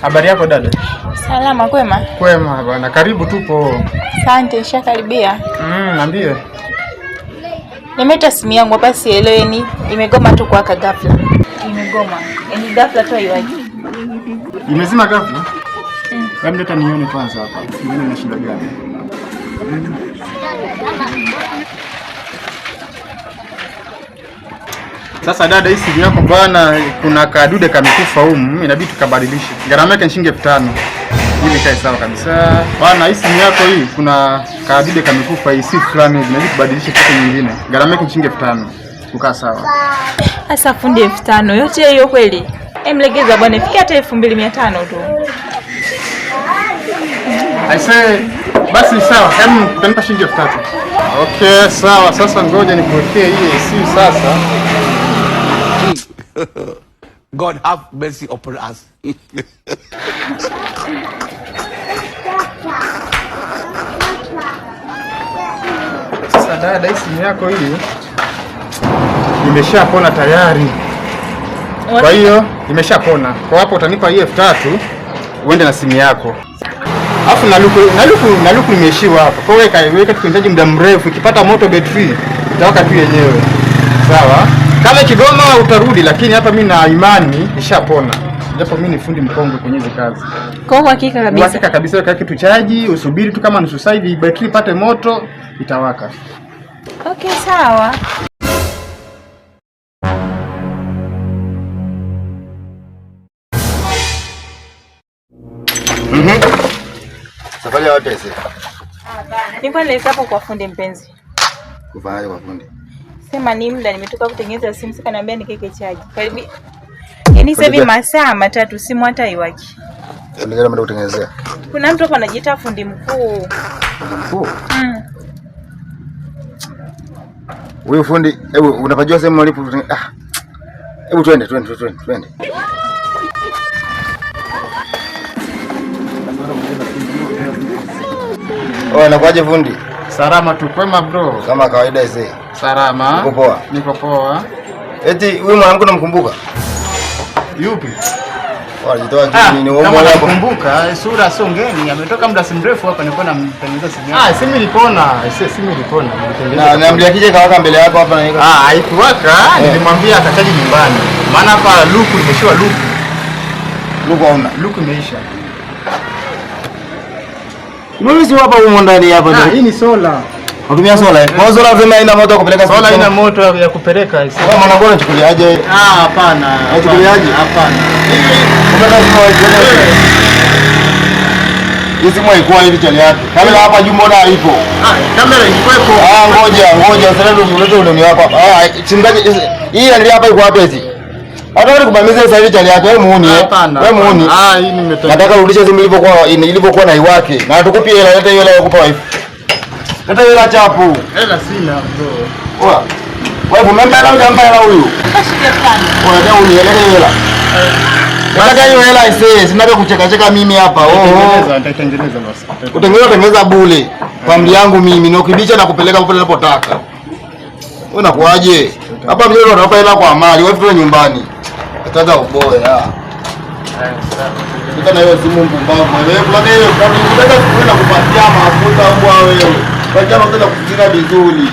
Habari yako dada? Salama, kwema? Kwema bwana, karibu tupo. Asante, ishakaribia. Niambie. Nimeleta simu yangu hapa sielewi, imegoma tu kuwaka ghafla. Imegoma. Yaani ghafla tu haiwaki. Imezima ghafla? Hebu leta nione kwanza hapa. Nione ina shida gani. Sasa dada, hii simu yako bwana, kuna kadude kamekufa humu, inabidi tukabadilishe. Gharama yake ni shilingi 5000. Ili kae sawa kabisa. Bwana, hii simu yako hii kuna kadude kamekufa, hii si fulani, inabidi tubadilishe kitu nyingine. Gharama yake ni shilingi 5000. Kukaa sawa. Sasa fundi 5000 yote hiyo kweli? Emlegeza bwana, fikia hata 2500 tu. I say basi sawa, hem utanipa shilingi 3000. Okay, sawa. Sasa ngoja nikuwekee hii AC sasa. God have mercy upon us. Sasa dada, hii simu yako hii imeshapona tayari. Kwa hiyo imeshapona. Kwa hapo utanipa hii 3000 uende na simu yako. Alafu na luku imeishiwa hapa. Kwa hiyo weka tukinitaji muda mrefu, ikipata moto betri itawaka tu yenyewe. Sawa? Kama Kigoma utarudi, lakini hapa mimi na imani ishapona. Japo mimi ni fundi mkongwe kwenye hizi kazi. Kwa uhakika kabisa. Uhakika kabisa, weka kitu chaji, usubiri tu kama nusu saa hivi betri ipate moto itawaka. Okay, sawa. Safari ya wapi sasa? Nilikuwa nilikuwa hapo kwa fundi mpenzi. Kufanyaje kwa fundi? Sema ni muda nimetoka kutengeneza simu, sasa kaniambia nikeke chaji. Karibu. Yaani sasa hivi masaa matatu simu hata haiwaki. Fundi gani ameenda kutengenezea? Kuna mtu hapa anajiita fundi mkuu. Fundi mkuu? Huyu fundi, hebu unapajua sehemu alipo? Ah. Hebu twende twende twende twende. Oh, nakuaje fundi? Salama tu, kwema bro. Kama kawaida ise. Salama. Uko poa? Niko poa. Eti huyu mwanamke unamkumbuka? Yupi? Wajitoa chini ni wewe Kama hapo. nakumbuka, sura sio ngeni, ametoka muda si mrefu hapa, nilikuwa namtengeneza simu yangu. Ah, simu ilipona. Simu ilipona. Na naambia kije kawaka mbele yako hapa na Ah, haikuwaka, nilimwambia akachaji nyumbani. Maana hapa luku imeshiwa luku. Luku hauna. Luku imeisha. Mimi si hapa humo ndani hapa. Ah, hii ni sola. Unatumia sola eh? Kwa sola vema haina moto ya kupeleka. Sola haina moto ya kupeleka. Wewe mwanangu unachukuliaje? Ah, hapana. Unachukuliaje? Hapana. Hii simu haikuwa hivi chali yake. Kamera hapa juu mbona haipo? Ah, kamera ilikuwepo. Ah, ngoja ngoja, sasa ulete uleni wako hapa. Ah, simdaje hii ndio hapa iko wapi hizi? Hata wewe kubamiza sasa hivi chali yake, wewe muuni eh. Hapana. Wewe muuni. Ah, hii nimetoka. Nataka urudishe simu ilivyokuwa na iwake. Na tukupi hela, leta hiyo hela ya kupa wife. Leta hiyo hela chapu. Hela sina bro. Oa. Wewe umempa hela hujampa hela huyu? Oa, leo unieleze hiyo hela. Nataka hiyo hela isee, sina vya kucheka cheka mimi hapa. Oh. Nitaitengeneza, nitaitengeneza basi. Utengeneza tengeneza bure. Familia yangu mimi na ukibicha na kupeleka popote unapotaka. Wewe unakuaje? Hapa mjini unawapa hela kwa mali, wewe tu nyumbani. Utaanza uboya. Nita na hiyo simu mpumbavu. Wewe kuna hiyo kama unataka kuenda kupatia mafuta mbwa wewe. Kwa chama unataka kufikiria vizuri.